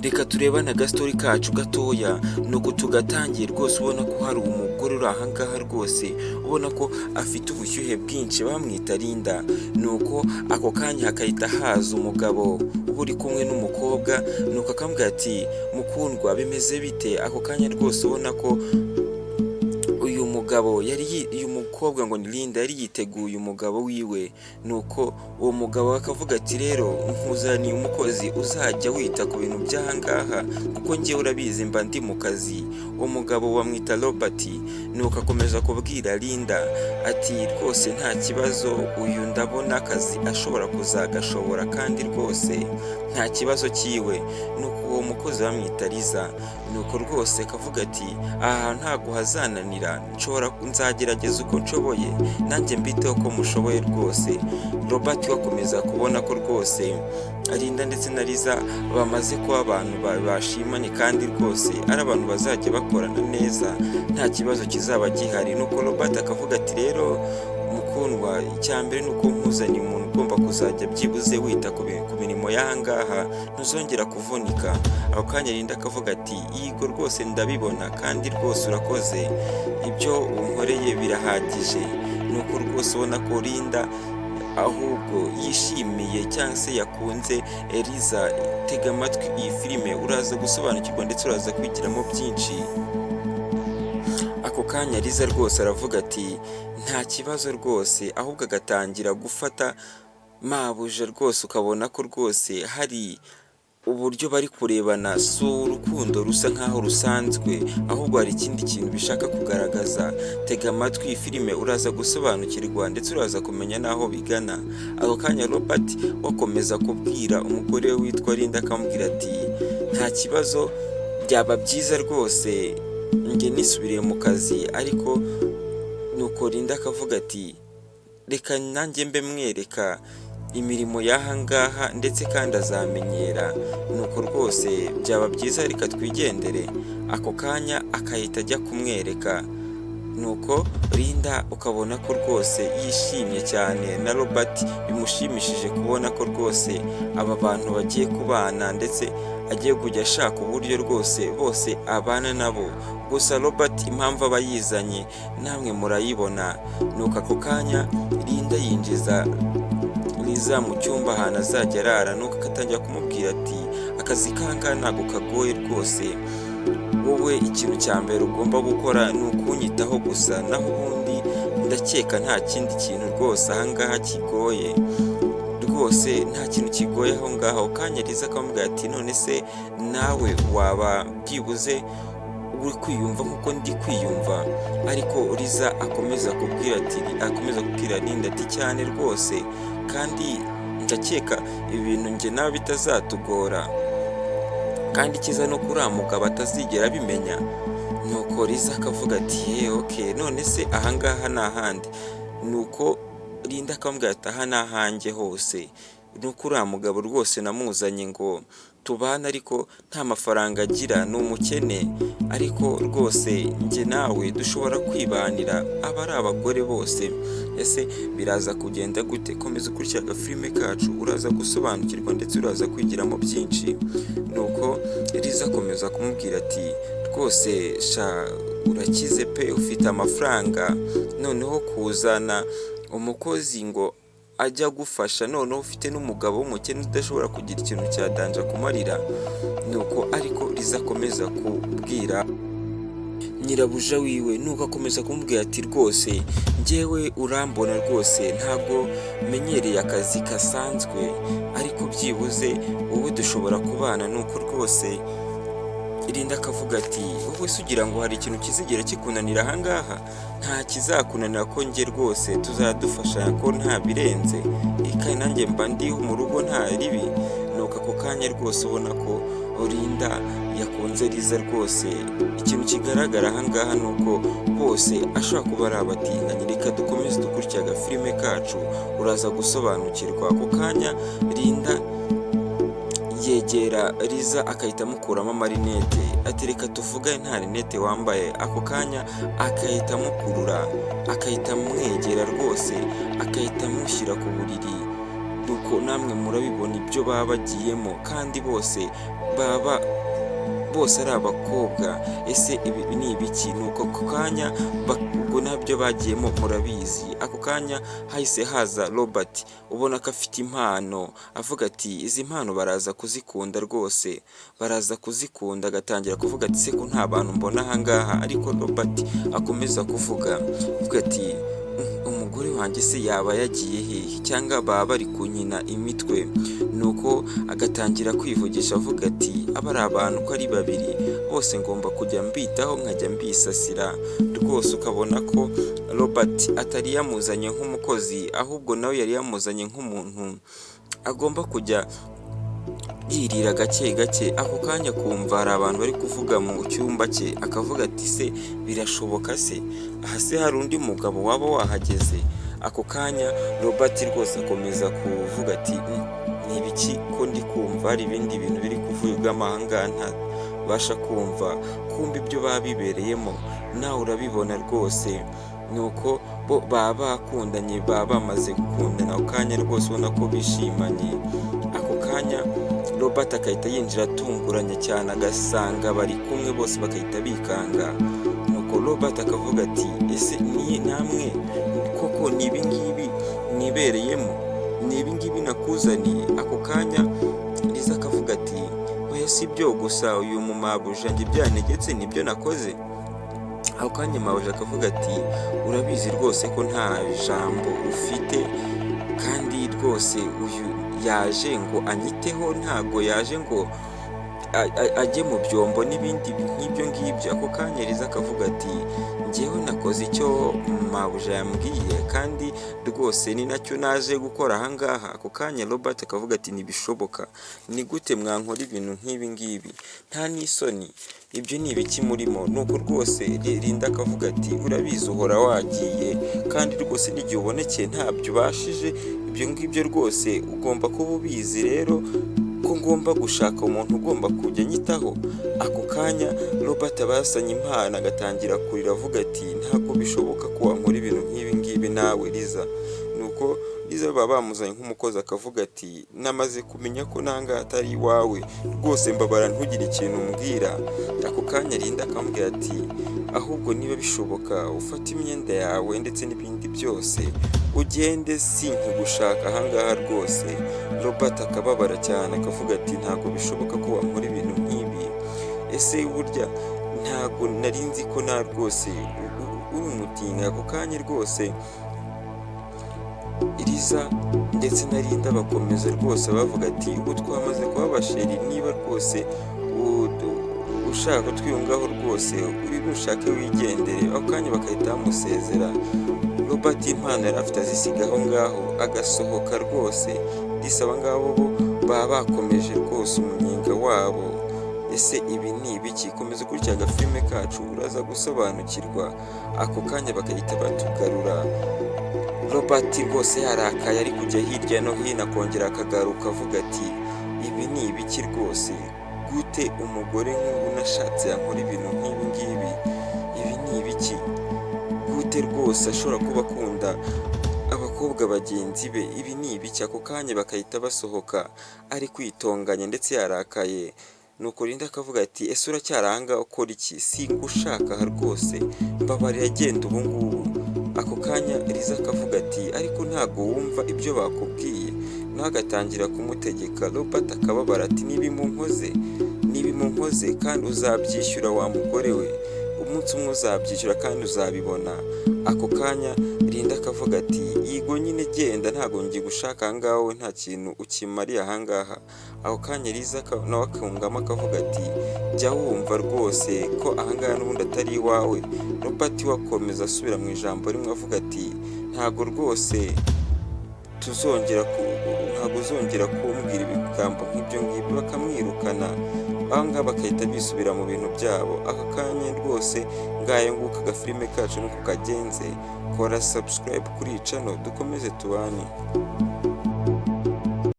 Reka turebane agastori kacu gatoya. Nuko tugatangiye rwose, ubona ko hari umugore uri ahangaha rwose, ubona ko afite ubushyuhe bwinshi, bamwita Linda. Nuko ako kanya hakahita haza umugabo uba uri kumwe n'umukobwa, nuko akamubwira ati: "Mukundwa, bimeze bite?" Ako kanya rwose ubona ko uyu mugabo yari uyu mukobwa ngo ni Linda yari yiteguye umugabo wiwe. Nuko uwo mugabo akavuga ati: "Rero nkuzaniye umukozi uzajya wita ku bintu by'ahangaha, kuko njyewe urabizi mba ndi mu kazi." Uwo mugabo bamwita Robert. Nuko akomeza kubwira Linda ati: "Rwose nta kibazo, uyu ndabona akazi ashobora kuzagashobora, kandi rwose nta kibazo cyiwe." Nuko uwo mukozi bamwita Liza. Nuko rwose akavuga ati: "Aha hantu ntabwo hazananira, nshobora nzagerageza uko nshoboye, nanjye mbiteho ko mushoboye rwose." Robert we akomeza kubona ko rwose Linda ndetse na Liza bamaze kuba abantu bashimanye, kandi rwose ari abantu bazajya bakorana neza, nta kibazo kizaba gihari. Nuko Robert akavuga ati: "Rero mukundwa, icya mbere ni uko nkuzaniye umuntu ugomba kuzajya byibuze wita ku mirimo y'aha ngaha, ntuzongera kuvunika." Ako kanya Linda akavuga ati: "Yego rwose ndabibona, kandi rwose urakoze, ibyo unkoreye birahagije." Nuko rwose ubona ko Linda ahubwo yishimiye cyangwa se yakunze Liza. Tega amatwi iyi filime, uraza gusobanukirwa ndetse uraza kwigiramo byinshi. Ako kanya Liza rwose aravuga ati: "Nta kibazo rwose." Ahubwo agatangira gufata mabuja rwose, ukabona ko rwose hari uburyo bari kurebana, si urukundo rusa nkaho rusanzwe, ahubwo hari ikindi kintu bishaka kugaragaza. Tega amatwi iyi filime, uraza gusobanukirwa ndetse uraza kumenya n'aho bigana. Ako kanya Robert wakomeza kubwira umugore we witwa Linda, akamubwira ati: "Nta kibazo, byaba byiza rwose njye nisubiriye mu kazi." Ariko nuko Linda akavuga ati: "Reka nanjye mbe mwereka imirimo y'aha ngaha, ndetse kandi azamenyera. Nuko rwose byaba byiza, reka twigendere." Ako kanya akahita ajya kumwereka. Nuko Linda ukabona ko rwose yishimye cyane, na Robert bimushimishije kubona ko rwose aba bantu bagiye kubana, ndetse agiye kujya ashaka uburyo rwose bose abana nabo. Gusa Robert impamvu aba yizanye namwe murayibona. Nuko ako kanya Linda yinjiza Liza mu cyumba ahantu azajya arara, nuko agatangira kumubwira ati: "Akazi kanga ntabwo kagoye rwose, wowe ikintu cya mbere ugomba gukora ni ukunyitaho gusa, naho ubundi ndakeka nta kindi kintu rwose ahangaha kigoye, rwose nta kintu kigoye aho ngaho." Kanya Liza akamubwira ati: "None se nawe waba byibuze uri kwiyumva nk'uko ndi kwiyumva?" Ariko Liza akomeza kubwira ati, akomeza kubwira Linda ati: "Cyane rwose, kandi ndakeka ibi bintu njye nawe bitazatugora, kandi icyiza ni uko uriya mugabo atazigera abimenya." Nuko Liza akavuga ati: "Ye, okay, none se ahangaha ni ahandi?" Nuko Linda akamubwira ati: "Aha ni ahanjye hose, nuko uriya mugabo rwose namuzanye ngo tubane, ariko nta mafaranga agira, ni umukene, ariko rwose njye nawe dushobora kwibanira, aba ari abagore bose." Ese biraza kugenda gute? Komeza ukurikira agafilime kacu, uraza gusobanukirwa ndetse uraza kwigiramo byinshi. Nuko Liza akomeza kumubwira ati: "Rwose sha urakize pe, ufite amafaranga, noneho kuzana umukozi ngo ajya agufasha, noneho ufite n'umugabo w'umukene udashobora kugira ikintu cya danger akumarira." Nuko ariko Liza akomeza kubwira nyirabuja wiwe, nuko akomeza kumubwira ati: "Rwose njyewe urambona rwose ntabwo menyereye akazi gasanzwe, ariko byibuze wowe dushobora kubana." Nuko rwose Linda akavuga ati: "Wowe se ugira ngo hari ikintu kizigera kikunanira ahangaha? Nta kizakunanira, ko njye rwose tuzadufasha, ko nta birenze, kandi nanjye mba ndi mu rugo nta ribi." Nuko ako kanya rwose ubona ko Linda yakunze Liza rwose. Ikintu kigaragara ahangaha ni uko bose ashobora kuba ari abatinganyi. Reka dukomeze dukurikire agafilime kacu, uraza gusobanukirwa. Ako kanya Linda yegera Liza, agahita amukuramo amarinete, ati: "Reka tuvugane nta rinete wambaye." Ako kanya agahita amukurura, agahita amwegera rwose, agahita amushyira ku buriri. Nuko namwe murabibona ibyo baba bagiyemo, kandi bose baba bose ari abakobwa. Ese ibi ni ibiki? Nuko ako kanya ubwo nabyo bagiyemo murabizi. Ako kanya hahise haza Robert, ubona ko afite impano, avuga ati izi mpano baraza kuzikunda rwose, baraza kuzikunda. Agatangira kuvuga ati se ko nta bantu mbona ahangaha? Ariko Robert akomeza kuvuga avuga ati umugore wanjye se yaba yagiye hehe, cyangwa baba bari kunkina imitwe? Nuko agatangira kwivugisha avuga ati aba ari abantu uko ari babiri bose ngomba kujya mbitaho, nkajya mbisasira rwose. Ukabona ko Robert atari yamuzanye nk'umukozi, ahubwo nawe yari yamuzanye nk'umuntu agomba kujya yirira gake gake. Ako kanya kumva hari abantu bari kuvuga mu cyumba cye, akavuga ati se birashoboka se, aha se hari undi mugabo waba wahageze? Ako kanya Robert rwose akomeza kuvuga ati ni ibiki ko ndi kumva hari ibindi bintu biri kuvugamo ahangaha ntabasha kumva? Kumva ibyo baba bibereyemo nawe urabibona rwose. Nuko bo baba bakundanye, baba bamaze gukundana. Ako kanya rwose ubona ko bishimanye. Ako kanya Robert agahita yinjira atunguranye cyane, agasanga bari kumwe bose, bagahita bikanga. Nuko Robert akavuga ati ese ni namwe koko, ni ibi ngibi mwibereyemo, ni ibi ngibi nakuzaniye? Ako kanya Liza akavuga ati oya, si byo gusa, uyu mumabuja njye byantegetse nibyo nakoze. Ako kanya mabuja akavuga ati urabizi rwose ko nta jambo ufite, kandi rwose uyu yaje ngo anyiteho, ntago yaje ngo ajye mu byombo n'ibindi nk'ibyo ngibyo. Ako kanya Liza akavuga ati njyewe nakoze icyo mabuja yambwiye, kandi rwose ni nacyo naje gukora ahangaha. Ako kanya Robert akavuga ati ntibishoboka, ni gute mwankora ibintu nk'ibi ngibi, nta n'isoni, ibyo ni ibiki murimo? Nuko rwose Linda akavuga ati urabizi uhora wagiye, kandi rwose n'igihe ubonekeye ntabyo ubashije, ibyo ngibyo rwose ugomba kuba ubizi rero ko ngomba gushaka umuntu ugomba kujya anyitaho. Ako kanya Robert aba yasanye impano, agatangira kurira avuga ati ntabwo bishoboka ko wankora ibintu nk'ibi ngibi nawe Liza. Nuko Liza baba bamuzanye nk'umukozi, akavuga ati namaze kumenya ko nangaha atari iwawe rwose, mbabara ntugire ikintu umbwira. Ako kanya Linda akamubwira ati ahubwo niba bishoboka ufate imyenda yawe ndetse n'ibindi byose ugende, sinkigushaka ahangaha rwose. Robert akababara cyane, akavuga ati ntabwo bishoboka ko wankora ibintu nk'ibi, ese burya ntabwo nari nzi ko na rwose uri umutinganyi. Ako kanya rwose Liza ndetse na Linda bakomeza rwose bavuga ati ubu twamaze kuba abasheri, niba rwose ushaka kutwiyungaho rwose nushake wigendere. Ako kanya bagahita bamusezera. Robert impano yari afite azisiga aho ngaho, agasohoka rwose. Disi aba ngabo bo baba bakomeje rwose umunyenga wabo. Ese ibi ni ibiki? Komeza ukurikira agafilime kacu uraza gusobanukirwa. Ako kanya bagahita batugarura Robert rwose yarakaye, ari kujya hirya no hino, akongera akagaruka avuga ati ibi ni ibiki rwose, gute umugore nk'ubu nashatse yankora ibintu nk'ibi ngibi, ibi ni ibiki? Gute rwose ashobora kuba akunda abakobwa bagenzi be, ibi ni ibiki? Ako kanya bagahita basohoka ari kwitonganya ndetse yarakaye. Nuko Linda akavuga ati ese uracyari ahangaha ukora iki? Singushaka aha rwose, mbabarira genda ubu ngubu. Ako kanya Liza akavuga ati ariko ntabwo wumva ibyo bakubwiye? Nawe agatangira kumutegeka. Robert akababara ati niba munkoze kandi uzabyishyura wa mugore we, umunsi umwe uzabyishyura kandi uzabibona. Ako kanya Linda akavuga ati yego nyine genda, ntabwo ngigushaka ahangaha, wowe nta kintu ukimariye ahangaha. Ako kanya Liza nawe akungamo akavuga ati jya wumva rwose ko ahangaha n'ubundi atari iwawe. Robert we akomeza asubira mu ijambo rimwe avuga ati ntabwo rwose tuzongera, ntabwo uzongera kumbwira ibigambo nk'ibyo ngibyo. Bakamwirukana aha ngaha, bagahita bisubira mu bintu byabo. Aka kanya rwose ngayo nguko agafilime kacu nuko kagenze. Kora subscribe kuri iyi channel dukomeze tubane.